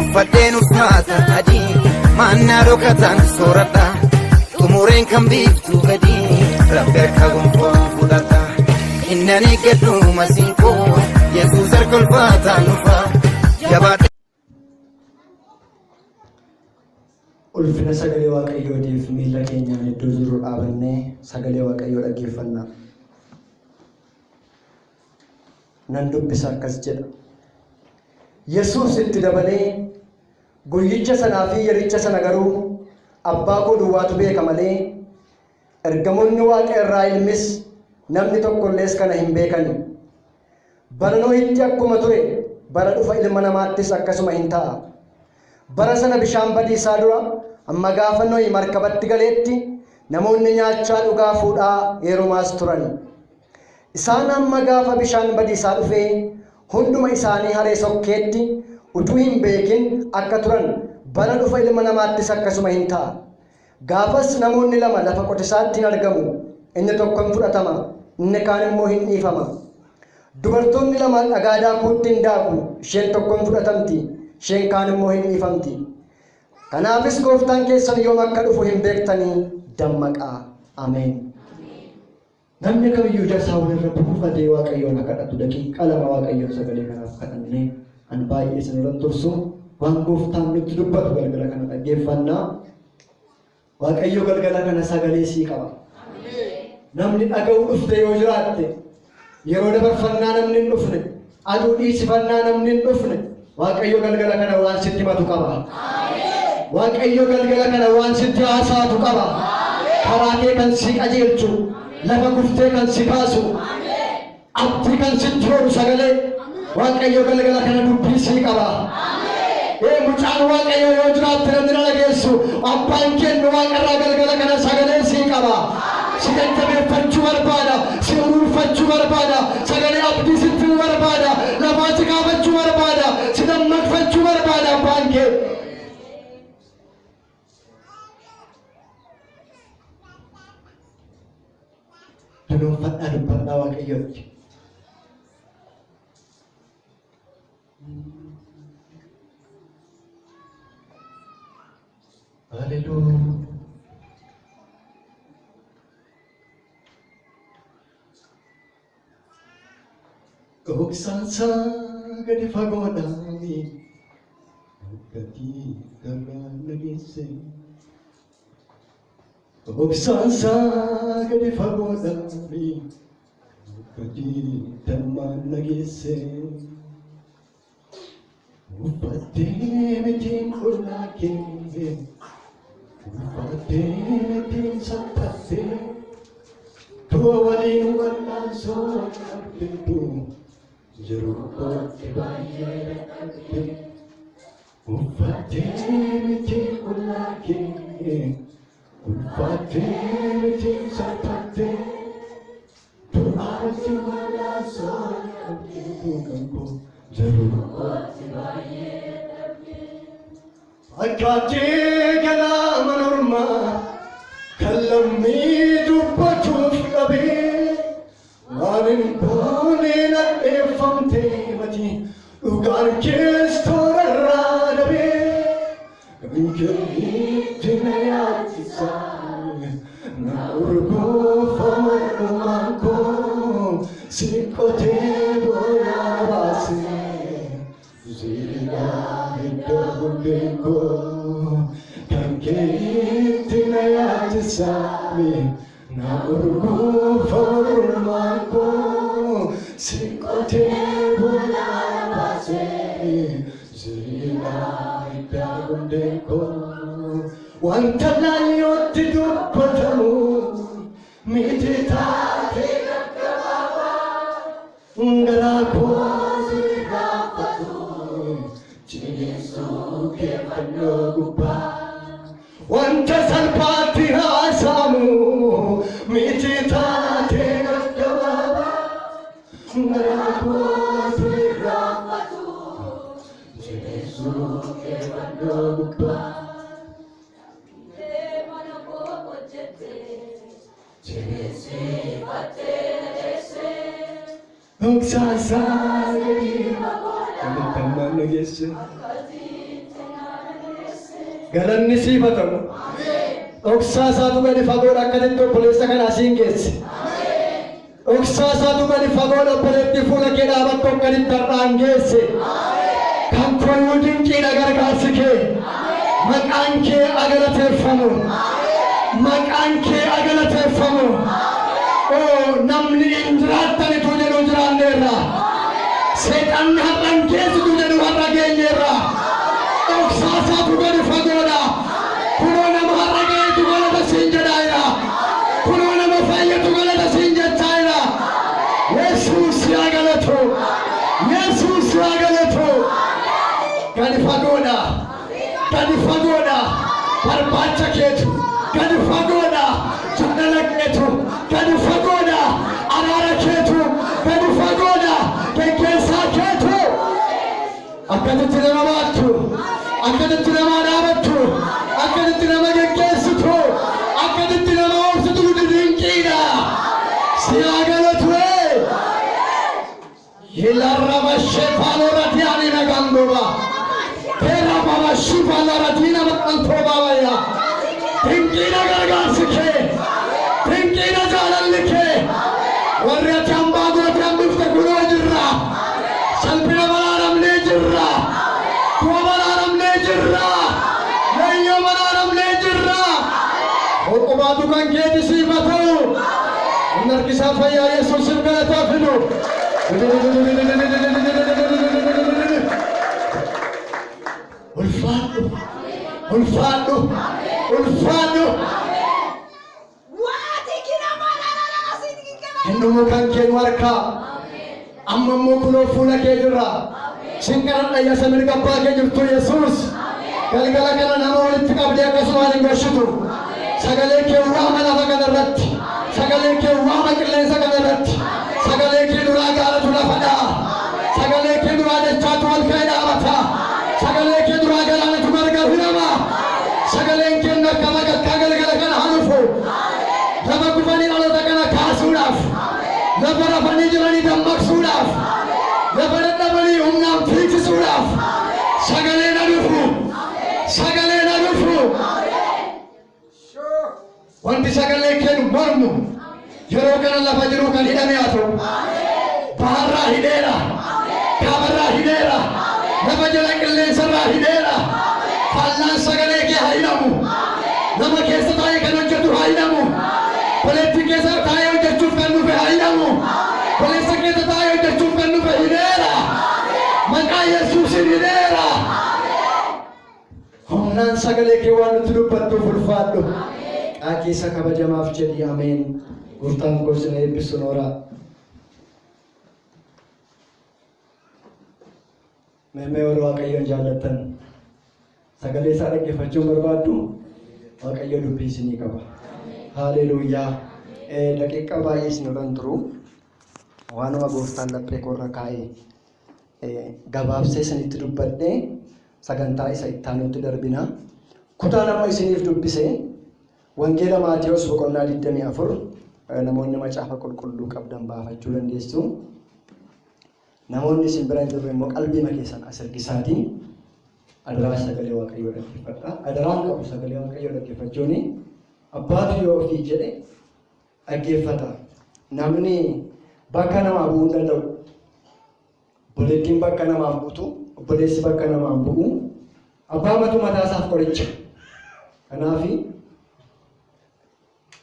Uffadheen uffata adii maannaa dhokataan sooradha. Xumureen kan biiftuu gadii rabbi harka gonfoo fudhadha. Innan eeggadhu masiinqoo Yesuus harka ulfaataan dhufa. Jabaadha. Ulfina sagalee Waaqayyootiif miilla keenyaan iddoo jirru dhaabannee sagalee Waaqayyoo dhaggeeffanna. Nan dubbisa akkas jedha. Yesuus itti dabalee guyyicha sanaa fi yericha sana garuu abbaa koo duwwaatu beeka malee ergamoonni waaqa irraa ilmis namni tokkollees kana hin beekani. Bara Nohitti akkuma ture bara dhufa ilma namaattis akkasuma hin ta'a. Bara sana bishaan badiisaa dura amma gaafa Nohi markabatti galeetti namoonni nyaachaa dhugaa fuudhaa heerumaas turani. Isaan hamma gaafa bishaan badiisaa dhufee hunduma isaanii haree sokkeetti utuu hin beekin akka turan bara dhufa ilma namaattis akkasuma hin ta'a. Gaafas namoonni lama lafa qotisaatti hin argamu, inni tokko hin fudhatama, inni kaan immoo hin dhiifama. Dubartoonni lama dhagaa daakuutti hin daaku, isheen tokko hin fudhatamti, isheen kaan immoo hin dhiifamti. Kanaafis gooftaan keessan yoom akka dhufu hin beektanii dammaqaa. Ameen. Namni kamiyyuu ija isaa walirra buufatee Waaqayyoon haa kadhatu. Daqiiqaa lama Waaqayyoon sagalee kanaaf kadhannee an baay'ee isin irra hin tursu. Waan gooftaan nutti dubbatu galgala kana dhaggeeffannaa. Waaqayyo galgala kana sagalee sii qaba. Namni dhaga'uu dhufte yoo jiraatte yeroo dabarfannaa namni hin dhufne aduu dhiisifannaa namni hin dhufne Waaqayyo galgala kana waan sitti himatu qaba. Waaqayyo galgala kana waan sitti haasaatu qaba. Karaa kee kan si qajeelchu, lafa kuftee kan si kaasu, abdii kan sitti horu sagalee Waaqayyo galgala kana dubbii sii qaba. Ee mucaan Waaqayyo yoo jiraatte namni na dhageessu abbaan kennu waaqarraa galgala kana sagalee sii qaba. Si jajjabeeffachuu barbaada, si uruurfachuu barbaada, sagalee abdii sitti himuu barbaada, lafaa si kaafachuu barbaada, si dammaqfachuu barbaada abbaan kee. Dunuunfadhaa dubbadhaa Waaqayyotti. Haleluuyaa. Dhoksaan isaa gadi fagoodhaani gatii garraa na geesse. Dhoksaan isaa gadi fagoodhaani gatii dammaan na geesse. Uffattee mitiin qullaa kee, uffattee mitiin salphattee, du'a waliin wal'aansoo qabdeetu jiruu kootti baay'ee dadhabde. Uffattee mitiin qullaa kee, ulfaattee mitiin salphattee, du'a wajjin wal'aansoo qabdeetu kan koo jiruu kootti baay'ee dadhabde. Fakkaattii galaama normaa kan lammii dubbatuuf dhabee waan hin goone nadheeffamtee mati dhugaan kees toorarraa dabee kan kennitti na yaachisa na urguufama dhumaan koo si qotee booyaa baasee. Siidhaa hidda hundeen koo kan keetti na yaachisaame na urguufa mormaan koo si qotee bulaa na baasee siidhaa hidda hundeen koo wanta laayyootti dubbatamu miti taatee garaa koo si gaafatu ciniinsuu kee fannoo gubbaa wanta salphaatti haasamu miti taatee gaggabaabaa garaa koo si gaafatu ciniinsuu kee fannoo gubbaa. Dhoksaa isaa gadi dammaan na geesse. Galanni siif haa ta'u. Dhoksaa isaatu gadi fagoodha akkasitti obboleessa kana asiin geesse. Dhoksaa isaatu gadi fagoodha obboleettii fuula kee dhaabattu akkasitti har'aan geesse. Kan koyyuu dinqiidha gargaarsi kee. Maqaan kee agalateeffamu. Maqaan kee agalateeffamu. Oo namni hin jiraattanitu jedhu jiraanneerra. Seexanni har'an geessitu jedhu har'a geenyeerra. Dhoksaa isaatu gadi fagoodha. Kunoo nama har'a ga'eetu galata siin jedhaa jira. Kunoo nama fayyatu galata siin jechaa jira. Yesuus yaa galatu. Yesuus yaa galatu. Gadi fagoodha. Gadi fagoodha. Barbaacha keetu. Gadi fagoodha. Jaalala keetu. Gadi fagoodha. Araara keetu. Gadi fagoodha. Geggeessaa keetu. Akkasitti nama baattu. Akkasitti nama dhaabattu. Akkasitti nama geggeessitu. Akkasitti nama obsitu dinqiidha. Si haa galatu. Hilarraba shefaalooratiyaani nagandoba. Terababa shifalaratina maqantobabaya. Dinqiidha gargaarsi kee. Dinqiidha jaalalli kee. Warri ati hambaa goote hambifte kunoo jirra. Salphina baraaramnee jirra. Du'a baraaramnee jirra. Leenyoo baraaramnee jirra. Hoqubaatu kan keeti siif haa ta'u. Humna harkisaa fayyaa Yesuusiif galataa fidu. Ulfaadhu. Ulfaadhu. Ulfaadhu. Innumuu kan kee nu harkaa. Amma immoo kunoo fuula kee jirra. Sin kadhadha yasa mirga abbaa kee jirtu Yesuus. Galgala kana nama walitti qabdee akkasumaan hin gorshitu. Sagalee kee waama lafa kana irratti. Sagalee kee waama qilleensa kana irratti. Sagalee kee duraa gaaratu lafa dha'a. Sagalee kee duraa dachaatu ol ka'ee dhaabata. Sagalee kee duraa galaanatu gargar hirama. Sagaleen keenya akka makakkaa galgala kana hanufu. Lafa kufanii dhaloota kana kaasuudhaaf. Lafa rafanii jiranii dammaqsuudhaaf. Lafa dadhabanii humnaan fiigsisuudhaaf. Sagalee na dhufu. Sagalee na dhufu. Wanti sagalee kennu mormu yeroo kana lafa jiru kan hidhame haa ta'u. Baharraa hidheera. Kaabarraa hidheera. Lafa jala qilleensarraa hidheera. Faallaan sagalee kee haa hidhamu. Nama keessa taa'ee kan hojjetu haa hidhamu. Koleettii keessa taa'ee hojjechuuf kan dhufe haa hidhamu. Koleessa keessa taa'ee hojjechuuf kan dhufe hidheera. Maqaa Yesuusiin hidheera. Humnaan sagalee kee waan nutti dubbattuuf ulfaadhu. Maqaa keessa kabajamaaf jedhi ameen. Gooftaan koo isin eebbisu nooraa. Meemee warra Waaqayyoon jaallattan sagalee isaa dhaggeeffachuun barbaaddu Waaqayyo dubbii isinii qaba. Haaleluuyaa. Daqiiqaa baay'ee isin irra turu. Waanuma gooftaan laphee koorra kaa'ee gabaabsee isinitti dubbadhee sagantaa isa ittaanutti darbina. Kutaan amma isiniif dubbise Wangeela Maatiyos boqonnaa 24 namoonni macaafa qulqulluu qabdan baafachuu dandeessu. Namoonni isin bira hin jirre immoo qalbiima keessan as ergisaatii adaraa sagalee Waaqayyoo dhaggeeffadha. Adaraan qabu sagalee Waaqayyoo dhaggeeffachuuni abbaatu yoo ofii jedhe dhaggeeffata. Namni bakka namaa bu'uu hin danda'u. Obboleettiin bakka namaan buutu, obboleessi bakka namaan bu'u. Abbaa matu mataa isaaf qoricha. Kanaaf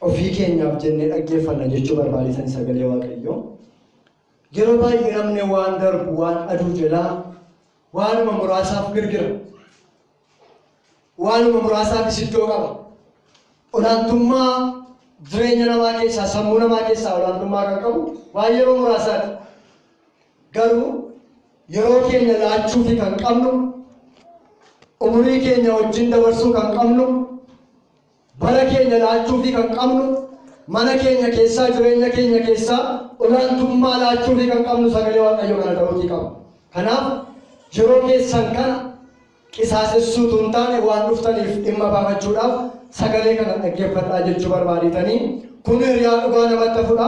ofii keenyaaf jennee dhaggeeffanna jechuu barbaadesan sagalee Waaqayyoo. Yeroo baay'ee namni waan darbu waan aduu jalaa waanuma muraasaaf girgira. Waanuma muraasaafis iddoo qaba. Olaantummaa jireenya namaa keessaa sammuu namaa keessaa olaantummaa kan qabu waan yeroo muraasaati. Garuu yeroo keenya laachuufi kan qabnu, umurii keenya wajjin dabarsuu kan qabnu, bara keenya laachuufi kan qabnu, mana keenya keessaa jireenya keenya keessaa olaantummaa laachuufi kan qabnu sagalee Waaqayyoo kana ta'uutii qaba. Kanaaf yeroo keessan kana qisaasessuutu hin taane waan dhuftaniif dhimma baafachuudhaaf sagalee kana dhaggeeffadhaa jechuu barbaaditanii kun hiriyaa dhugaa namatti fudha.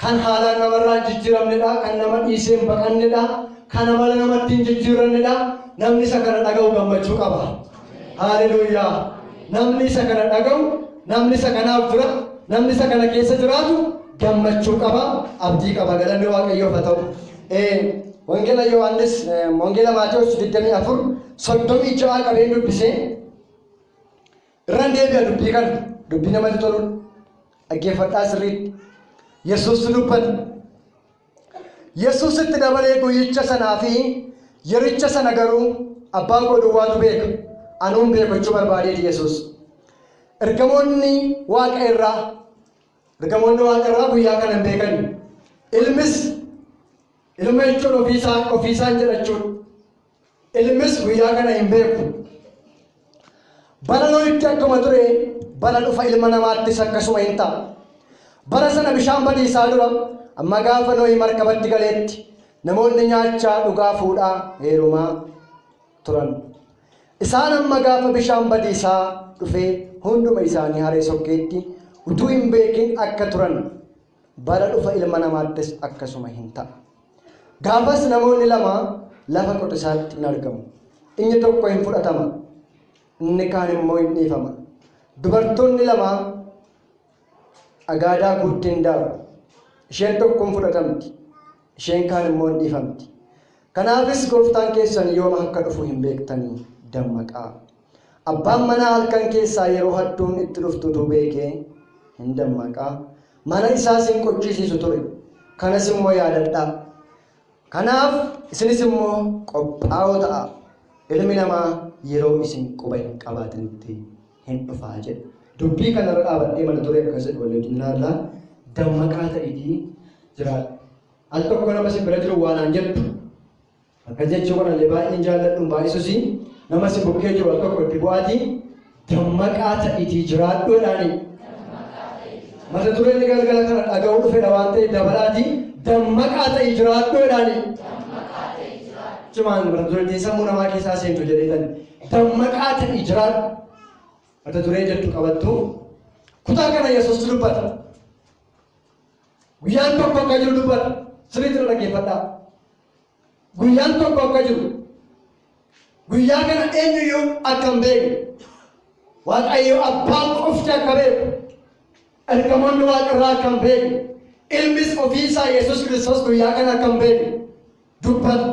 Kan haalaan namarraa hin jijjiiramnedha, kan nama dhiisee hin baqannedha, kan amala namatti hin jijjiirannedha. Namni isa kana dhaga'u gammachuu qaba. Haaleluyyaa! Namni isa kana dhaga'u, namni isa kanaaf jira, namni isa kana keessa jiraatu gammachuu qaba, abdii qaba. Galanni Waaqayyoof haa ta'u. Wangeela Yohaannis, Wangeela Maatewos 24 36 qabeen dubbisee irran deebi'a dubbii kana. Dubbii namatti toludha. Dhaggeeffadhaa sirriitti. Yesuus dubbate. Yesuus itti dabalee guyyicha sanaa fi yericha sana garuu abbaa koo duwwaatu beeka. Anuun beeku jechuu barbaadeeti Yesuus. Ergamoonni waaqa irraa guyyaa kana hin beekani. Ilmis, ilma jechuun ofiisaan jedhachuudha. Ilmis guyyaa kana hin beeku. Bara Nohitti akkuma ture, bara dhufa ilma namaattis akkasuma hin ta'a. Bara sana bishaan badiisaa dura amma gaafa Nohi markabatti galeetti namoonni nyaachaa, dhugaa, fuudhaa, heerumaa turan. Isaan amma gaafa bishaan badiisaa dhufee hunduma isaanii haree sokkeetti utuu hin beekin akka turan, bara dhufa ilma namaattis akkasuma hin ta'a. Gaafas namoonni lama lafa qotisaatti hin argamu. Inni tokko hin fudhatama, inni kaan immoo hin dhiifama. Dubartoonni lama dhagaa daakuutti hin daaku. Isheen tokko hin fudhatamti, isheen kaan immoo hin dhiifamti. Kanaafis gooftaan keessan yooma akka dhufu hin beektanii dammaqaa. Abbaan manaa halkan keessaa yeroo hattuun itti dhuftu utuu beekee hin dammaqaa. Mana isaas hin qochisiisu ture. Kanas immoo yaadadhaa. Kanaaf isinis immoo qophaa'oo ta'a. Ilmi namaa yeroo isin quba hin qabaatinitti hin dhufaa jedhe. Dubbii kanarra dhaabadhee mata duree akkas jedhu walii wajjin ilaallaa. Dammaqaa ta'iitii jiraadhu. Al tokko nama si bira jiru waan aan jettu. Akkas jechuu kanallee baay'een jaalladhu, baay'isuus nama si bukkee jiru al tokko itti bu'aatii dammaqaa ta'iitii jiraadhu jedhaani. Mata dureen galgala kana dhaga'uu dhufedha waan ta'eef dabalaatii dammaqaa ta'ii jiraadhu jedhaani. Cimaan mata dureen sammuu namaa keessaa seentu jedheetani. Dammaqaa ta'ii jiraadhu. Mata duree jettu qabattu. Kutaa kana Yesuus dubbata. Guyyaan tokko akka jiru dubbata. Sirriitti na dhaggeeffadhaa. Guyyaan tokko akka jiru. Guyyaa kana eenyuyyuu akka hin beekne. Waaqayyo abbaan qofti akka beeku. Ergamoonni waaqarraa akka hin beekne. Ilmis ofiisaa Yesuus Kiristoos guyyaa kana akka hin beekne dubbata.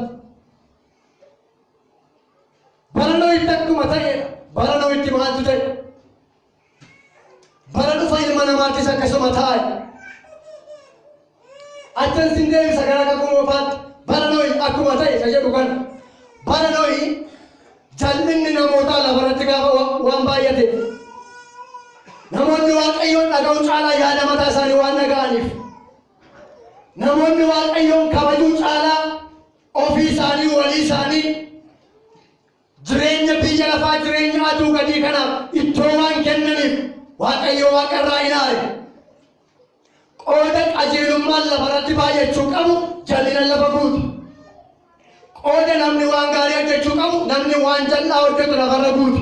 Bara Nohitti akkuma ta'edha. Bara Nohitti maaltu ta'e? Bara dhufa ilma namaattis akkasuma ta'a. Achan sin deebisa gara kakuu moofaatti. Bara Nohi akkuma ta'e isa jedhu kana. Bara Nohi jal'inni namootaa lafarratti gaafa waan baay'ateef, namoonni Waaqayyoon dhaga'uu caalaa yaada mataa isaanii waan dhaga'aniif, namoonni Waaqayyoon kabajuu caalaa ofii isaanii, walii isaanii, jireenya biyya lafaa, jireenya aduu gadii kanaaf iddoo waan kennaniif, Waaqayyo waaqarraa ilaale. Qooda qajeelummaan lafarratti baay'achuu qabu jal'ina lafa guutu. Qooda namni waan gaarii hojjechuu qabu namni waan jal'aa hojjetu lafarra guutu.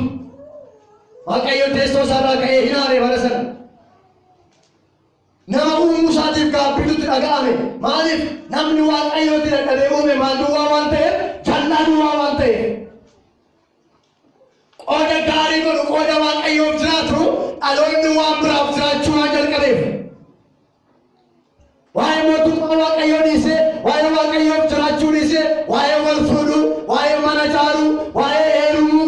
Waaqayyo teessoo isaarraa ka'ee hin aare bara sana. Nama uumuu isaatiif gaabbiitutti dhaga'ame. Maaliif? Namni Waaqayyootti dadhabee uume maal duwwaa waan ta'eef? Jal'aa duwwaa waan ta'eef. Qooda gaarii godhu, qooda Waaqayyoof jiraatu, dhaloonni waan biraaf jiraachuu waan jalqabeef. Waa'ee mootummaa Waaqayyoo dhiisee, waa'ee Waaqayyoof jiraachuu dhiisee, waa'ee wal fuudhuu, waa'ee mana ijaaruu, waa'ee heerumuu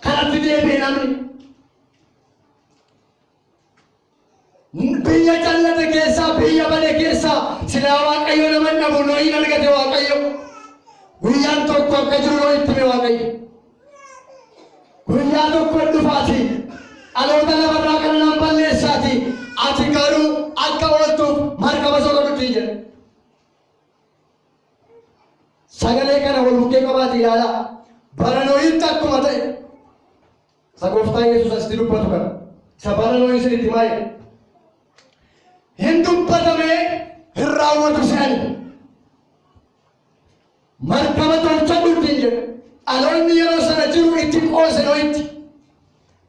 kanatti deebi'e namni. Biyya jallate keessaa, biyya bade keessaa silaa Waaqayyo nama hin dhabu, Nohiin argate Waaqayyo. Guyyaan tokko akka jiru Nohitti hime Waaqayyo. Guyyaa tokko hin dhufaati. Dhaloota lafarraa kana nan balleessaati. Ati garuu akka ooltuuf markaba soqadhutti jedhe. Sagalee kana wal bukkee qabaate ilaalaa. Bara Nohitti akkuma ta'e. Isa gooftaa Yesuus asitti dubbatu kana. Isa bara Nohii isinitti maayee. Hin dubbatamee hin raawwatu se'ani. Markaba tolchadhu ittiin jedhe. Dhaloonni yeroo sana jiru itti qoose Nohitti.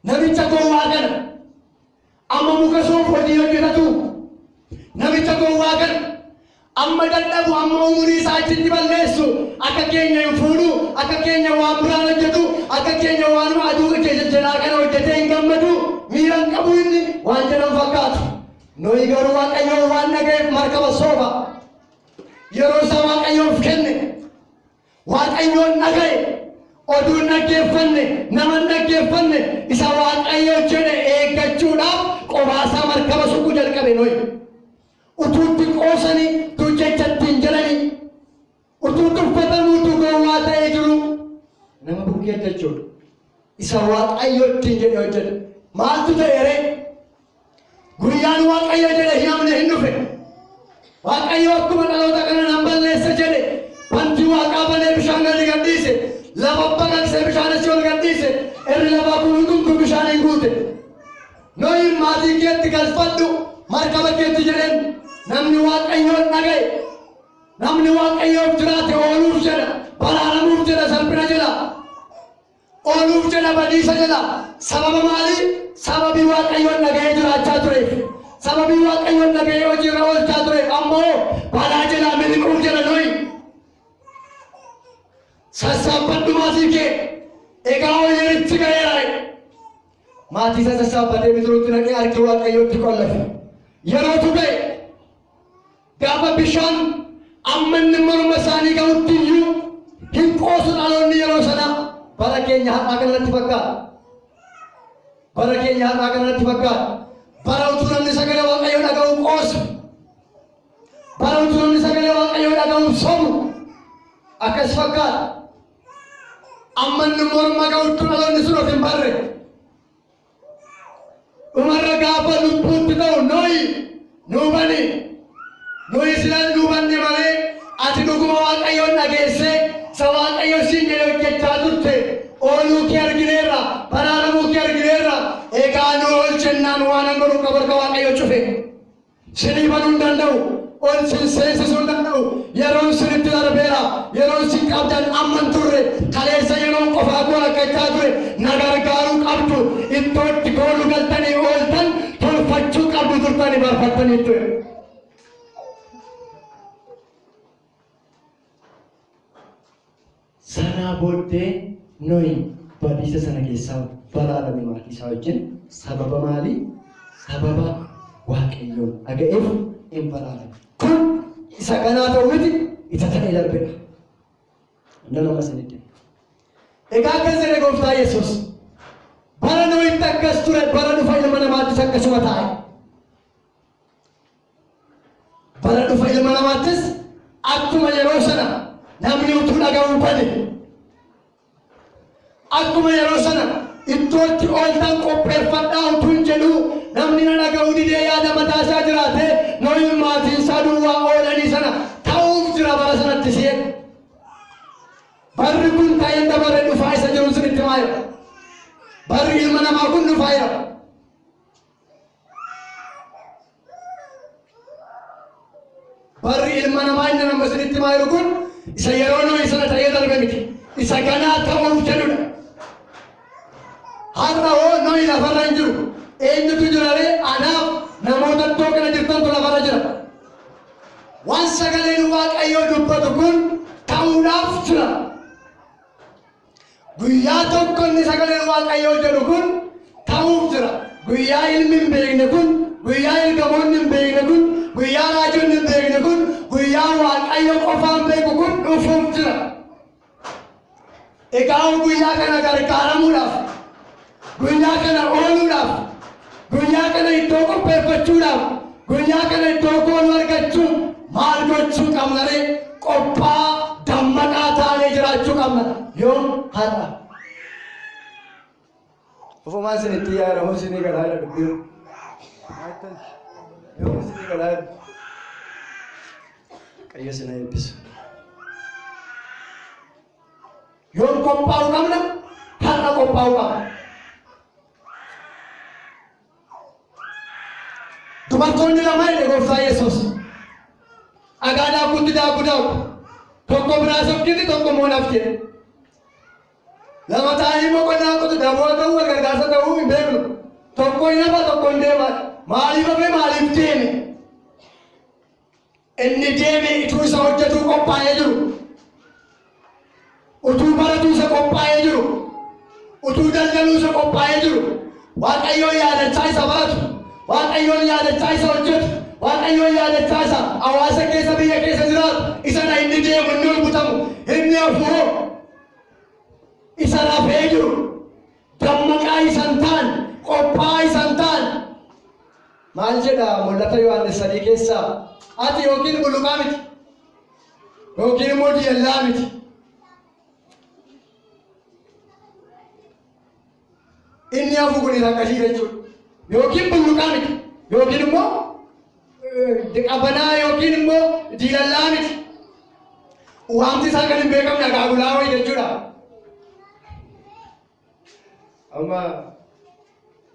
Namicha gowwaa kana. Amma muka soofu hojii hojjetatu. Namicha gowwaa kana. Amma dadhabu, amma umurii isaa achitti balleessu, akka keenya hin fuudhu, akka keenya waan biraan hojjetu, akka Akka keenya waanuma aduu jalaa kana hojjetee hin gammadu, miira hin qabu inni waan jedhan fakkaatu. Nohi garuu Waaqayyoon waan dhaga'eef markaba soofa. Yeroo isaa Waaqayyoof kenne, Waaqayyoon dhaga'e, oduu hin dhaggeeffanne, nama hin dhaggeeffanne, isa Waaqayyo jedhe eeggachuudhaaf qobaasaa markaba suphuu jalqabe Nohi. Utuu itti qoosanii, utuu jecha ittiin jedhanii, utuu tuffatamuu, utuu gowwaa ta'ee jiru nama bukkeetti jechuudha. Isa Waaqayyo ittiin jedhe hojjete. Maaltu ta'e ree? Guyyaan Waaqayyo jedhe hin hafne hin dhufe. Waaqayyo akkuma dhaloota kana nan balleessa jedhe, bantii waaqaa banee bishaan gadi gadhiise, lafa baqaqsee bishaan asii ol gadhiise, irri lafaa kun hundumtuu bishaaniin guute. Nohi maatii keetti galfadhu markaba keetti jedheen. Namni Waaqayyoon dhaga'e, namni Waaqayyoof jiraate ooluuf jedha, baraaramuuf jedha salphina jedha. Ooluuf jedha badiisa jedha. Sababa maalii? Sababii Waaqayyoon dhaga'ee jiraachaa tureef. Sababii Waaqayyoon dhaga'ee hojiirra oolchaa tureef ammoo balaa jalaa miliquuf jedha Nohi. Sassaabbadhu maatii kee. Egaa yerichi ga'eera. Maatii isaa sassaabbatee bidiruutti naqee harki Waaqayyootti qollafe. Yerootu ga'e. Gaafa bishaan amma inni morma isaanii ga'utti iyyuu hin qoosu dhaloonni yeroo sanaa. Bara keenya har'aa kanatti fakkaata. Bara keenya har'aa kanatti fakkaata. Bara utuu namni sagalee Waaqayyoo dhaga'u qoosu. Bara utuu namni sagalee Waaqayyoo dhaga'u sobu. Akkas fakkaata. Amma inni morma ga'utti dhaloonni sun of hin barre. Dhumarra gaafa lubbuutti ta'u, Nohi, nuu bani. Nuyi silan nuu banne malee ati dhuguma Waaqayyoon dhageessee isa Waaqayyo siin jedhe hojjechaa turte. Ooluu kee argineerra, baraaramuu kee argineerra. Egaa nu oolchennaan waan an godhu qabu harka Waaqayyo cufe. Sinii banuu hin danda'u. Ol sin seensisuu hin danda'u. Yeroon sinitti darbeera. Yeroon sin qabdan amma hin turre. Kaleessa yeroon qofaa koo rakkachaa ture. Na gargaaruu qabdu. Iddoo itti kooluu galtanii ooltan tolfachuu qabdu turtanii barfattanii ture. Sanaa booddee Nohi badiisa sana keessaa baraarame maatii isaa wajjin. Sababa maalii? Sababa Waaqayyoon dhaga'eef in baraarame. Kun isa ganaa ta'u miti, isa ta'ee darbedha. Nan amma isinitti hima. Egaa akkas jedhe Gooftaa Yesuus. Bara Nohitti akkas ture, bara dhufa ilma namaattis akkasuma taa'e. Bara dhufa ilma namaattis akkuma yeroo sana namni utuu dhaga'uu bade, akkuma yeroo sana iddootti ooltan qopheeffadhaa utuu hin jedhuu namni na dhaga'uu didee yaada mataa isaa jiraate, Nohin maatiin isaa duwwaa oolanii sana ta'uuf jira bara sanatti si'e. Barri kun ta'een dabarre dhufaa isa jiru isinitti himaa jira. Barri ilma namaa kun dhufaa jira. Barri ilma namaa inni nama isinitti himaa jiru kun isa yeroo Nohi sana ta'ee darbe miti. Isa ganaa ta'uuf jedhudha. Har'a hoo Nohi lafarra hin jiru. Eenyutu jira ree? Anaaf namoota iddoo kana jirtantu lafarra jira. Waan sagaleen Waaqayyoo dubbatu kun ta'uudhaaf jira. Guyyaa tokko inni sagaleen Waaqayyoo jedhu kun ta'uuf jira. Guyyaa ilmi hin beekne kun, guyyaa ergamoonni hin beekne kun, guyyaa raajonni hin beekne kun, guyyaa Waaqayyo qofaan beeku kun dhufuuf jira. Egaa guyyaa kana gargaaramuudhaaf, guyyaa kana ooluudhaaf, guyyaa kana iddoo qopheeffachuudhaaf, guyyaa kana iddoo kooluu argachuuf maal gochuu qabna ree? Qophaa dammaqaa taanee jiraachuu qabna. Yoom? Har'a. Ofumaan isinitti yaadamu isinii galaa jira dubbiin. Yoom isinii galaa jira? Waaqayyo isin haa eebbisu. Yoom qophaa'uu qabna? Har'a qophaa'uu qabna. Dubartoonni lama jedhe Gooftaa Yesuus. Dhagaa daakuutti daakuu daaku. Tokko biraa sokkiti, tokko immoo naf jedhe. Lama ta'anii boqonnaa qotu, daboo ta'uu, wal gargaarsa ta'uu hin beeknu. Tokko hin hafa, tokko hin deema. Maaliif hafe, maaliif deeme? Inni deeme utuu isa hojjetuu qophaa'ee jiru. Utuu baratuu isa qophaa'ee jiru. Utuu daldaluu isa qophaa'ee jiru, Waaqayyoon yaadachaa isa baratu, Waaqayyoon yaadachaa isa hojjetu, Waaqayyoon yaadachaa isa hawaasa keessa, biyya keessa jiraatu, isa na inni deemu, inni ol butamu, inni hafuuroo isa rafee jiru, dammaqaa isa hin taane, qophaa'aa isa hin taane. Maal jedha Mul'ata Yohaannis 3 keessaa? Ati yookiin bulluqaa miti, yookiin immoo diiyallaa miti. Inni hafu kun isa akkasii jechuudha. Yookiin bulluqaa miti, yookiin immoo qabanaa, yookiin immoo diilallaa miti. Wanti isaa kan hin beekamne akaakulaa wayii jechuudha. Amma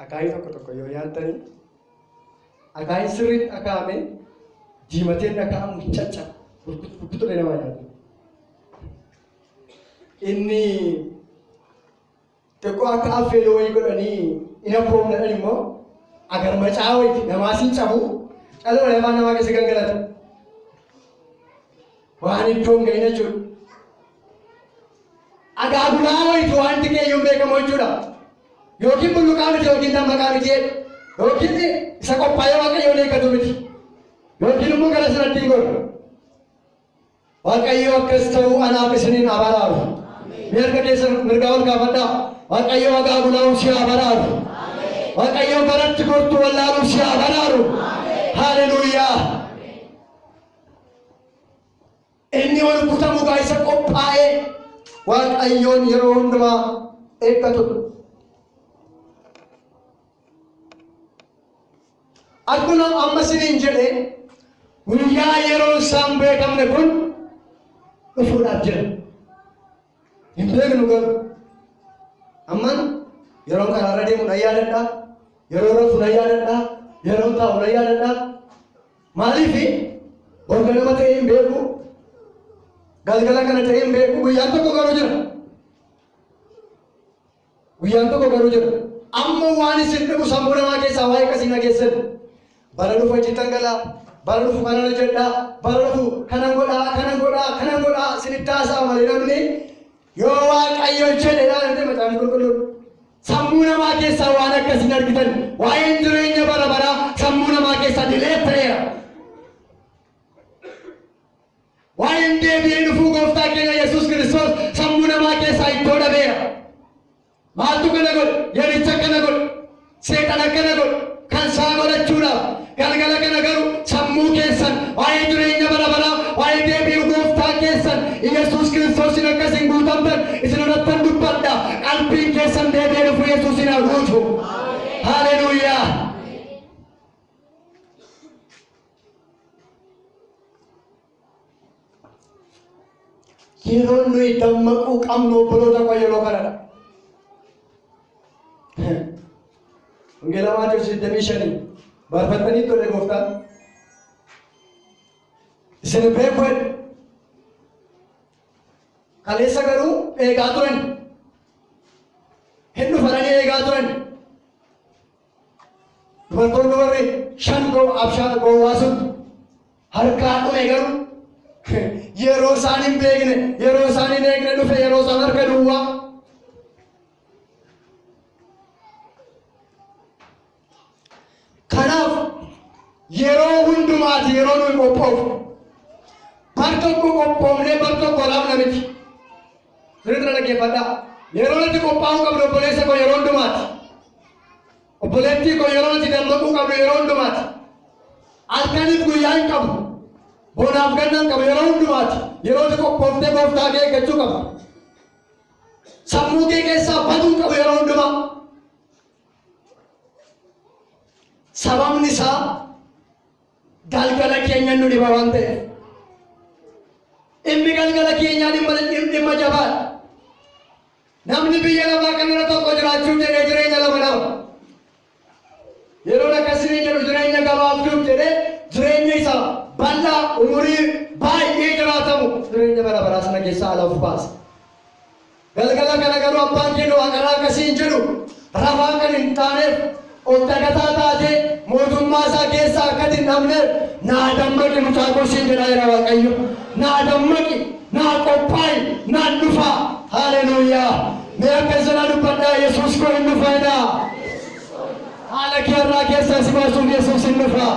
akaayii tokko tokko yoo nyaattanii, akaayiin sirriitti akaa'ame diimateen akaa'amu hin caccabu. Burkutu namaa nyaata. Inni xiqqoo akka affeeloo wayii godhanii ina koomnadhan immoo agarmacaa wayiiti, namaas hin cabu, caloo afaan namaa keessa gangalatu. Waan iddoo hin gahin jechuudha. Agaagulaa wayiiti, wanti keeyyuun beekamu jechuudha. Yookiin bulluqaa miti, yookiin dammaqaa miti jedhu. Yookiin isa qophaa'ee Waaqayyoon eeggatu miti. Yookiin immoo gara sanatti hin godhu. Waaqayyo akkas ta'uu anaaf isiniin haa baraaru. Mee harka keessan mirgaa ol kaafadhaa. Waaqayyo agaagulaa'uu si haa baraaru. Waaqayyo garatti gortuu wallaaluu si haa baraaru. Haleluuyaa. Inni ol butamu gaa isa qophaa'ee Waaqayyoon yeroo hundumaa eeggatudha. Akkuma amma isiniin jedhe, guyyaa yeroon isaan beekamne kun dhufuudhaaf jira. Hin beeknu garuu. Amman yeroon karaarra deemu nan yaadadha. Yeroo rafu nan yaadadha. Yeroon taa'u nan yaadadha. Maaliif? Borga nama ta'ee hin beeku. Galgala kana ta'ee hin beeku. Guyyaan tokko garuu jira. Guyyaan tokko garuu jira. Amma waan isin dhibu sammuu namaa keessaa waa'ee akkasii dhageessan. Bara dhufu hojjettan galaa. Bara dhufu kanan hojjedhaa. Bara dhufu kanan godhaa, kanan godhaa, kanan godhaa isinitti haasa'a malee namni yoo Waaqayyo jedhe dha jedhe Macaafni Qulqulluun. Sammuu namaa keessaa waan akkasiin argitan, waa'een jireenya bara baraa sammuu namaa keessaa dilee ta'eera. Waa'een deebi'ee dhufuu gooftaa keenya Yesuus Kiristoos sammuu namaa keessaa iddoo dhabeera. Maaltu kana godhe? Yericha kana godhe. Seexana kana godhe. Kan isaa godhachuudhaaf. Galgala kana garuu sammuu keessan waa'ee jireenya bara baraa, waa'ee deebi'uu gooftaa keessan Yesuus Kiristoosin akka isin guutamtan isin irrattan dubbadha. Qalbiin keessan deebi'ee dhufuu Yesuusin haa guutu. Haleluuyaa. Yeroon nuyi dammaquu qabnu, obboloota koo, yeroo kanadha. Wangeela Maatewos 25 barfattanii tole, gooftaan isin beeku jedhe. Kaleessa garuu eegaa turan. Hin dhufananii eegaa turan. Dubartoonni warri shan abshaa gowwaa sun harkaa dhume garuu yeroo isaan hin beekne, yeroo isaan hin eegne dhufe, yeroo isaan harka duwwaa. Kanaaf yeroo hundumaati yeroo nuyi qophoofnu. Bar tokko qophoofnee bar tokko rafna miti. Sirriitti na dhaggeeffadhaa. Yeroo nuti qophaa'uu qabnu, obboleessa koo, yeroo hundumaati. Obboleettii koo, yeroo nuti dammaquu qabnu yeroo hundumaati. Halkaniif guyyaa hin qabu. Bonaaf ganna hin qabu, yeroo hundumaati. Yeroo nuti qophooftee gooftaa kee eeggachuu qabdu. Sammuu kee keessaa baduu qabu yeroo hundumaa. Sababni isaa galgala keenya nu dhiba waan ta'eef. Dhimmi galgala keenyaa dhimma jabaadha. Namni biyya lafaa kanarra tokko jiraachuuf jedhee jireenya lama dhaba. Yeroon akkasii jedhu, jireenya gabaabduuf jedhee jireenya isa bal'aa umurii baay'ee jiraatamu, jireenya bara baraa sana keessaa ala of baasa. Galgala kana garuu abbaan keenya waaqarraa akkasii hin jedhu. Rafaa kan hin taaneef, of dagataa taatee mootummaa isaa keessaa akka hin dhabneef, naa dammaqi mucaa koo siin jedhaa jira Waaqayyo. Naa dammaqi, naa qophaa'i, naan dhufaa. Haleluuyaa. Mee akka sana dubbadhaa, "Yesuus koo hin dhufa" jedhaa. Haala kee irraa keessaa si baasuuf Yesuus hin dhufa.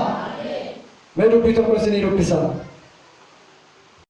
Mee dubbii tokko isinii dubbisa.